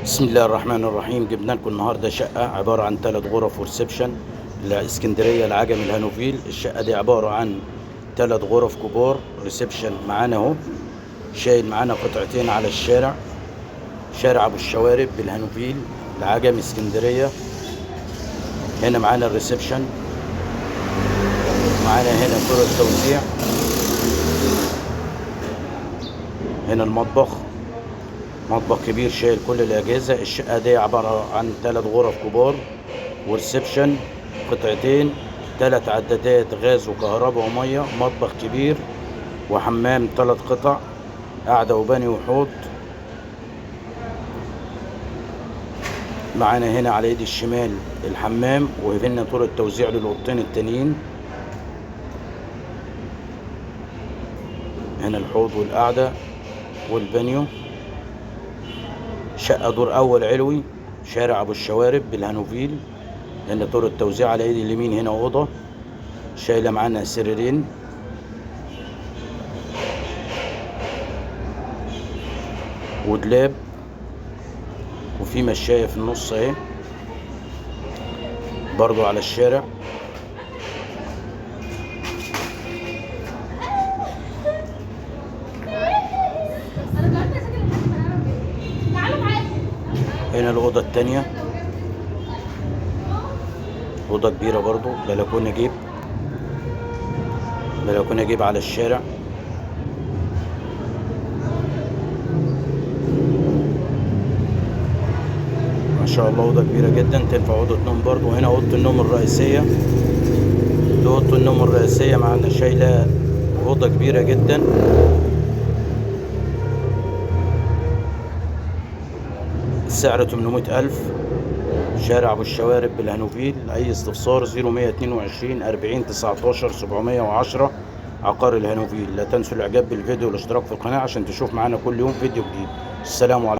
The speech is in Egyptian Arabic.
بسم الله الرحمن الرحيم. جبنا لكم النهارده شقه عبارة عن 3 غرف و reception لاسكندريه العجمي الهانوفيل. الشقة دي عبارة عن 3 غرف كبار reception معانا اهو، شايل معانا قطعتين على الشارع، شارع ابو الشوارب بالهانوفيل العجمي اسكندرية. هنا معانا ال reception، معانا هنا طرق التوزيع، هنا المطبخ، مطبخ كبير شايل كل الأجهزة. الشقة دي عبارة عن 3 غرف كبار و reception، قطعتين، 3 عدادات غاز وكهرباء ومية، مطبخ كبير وحمام 3 قطع، قاعدة وبانيو وحوض. معانا هنا على ايد الشمال الحمام، وهنا طرق التوزيع للأوضتين التانيين. هنا الحوض والقعدة والبانيو. شقة دور أول علوي، شارع أبو الشوارب بالهانوفيل. هنا طرق التوزيع على ايد اليمين، هنا أوضة شايلة معانا سريرين. ودلاب، وفي مشاية في النص اهي برضو على الشارع. هنا الأوضة التانية، أوضة كبيرة برضو، بلكونة جيب، بلكونة جيب على الشارع. ما شاء الله أوضة كبيرة جدا، تنفع أوضة نوم برضو. وهنا أوضة النوم الرئيسية، دي أوضة النوم الرئيسية معانا، شايلة أوضة كبيرة جدا. السعر 800,000، شارع أبو الشوارب بالهانوفيل. أي استفسار 0122 40 19 710، عقار الهانوفيل. لا تنسوا الإعجاب بالفيديو والاشتراك في القناة عشان تشوف معانا كل يوم فيديو جديد. السلام عليكم.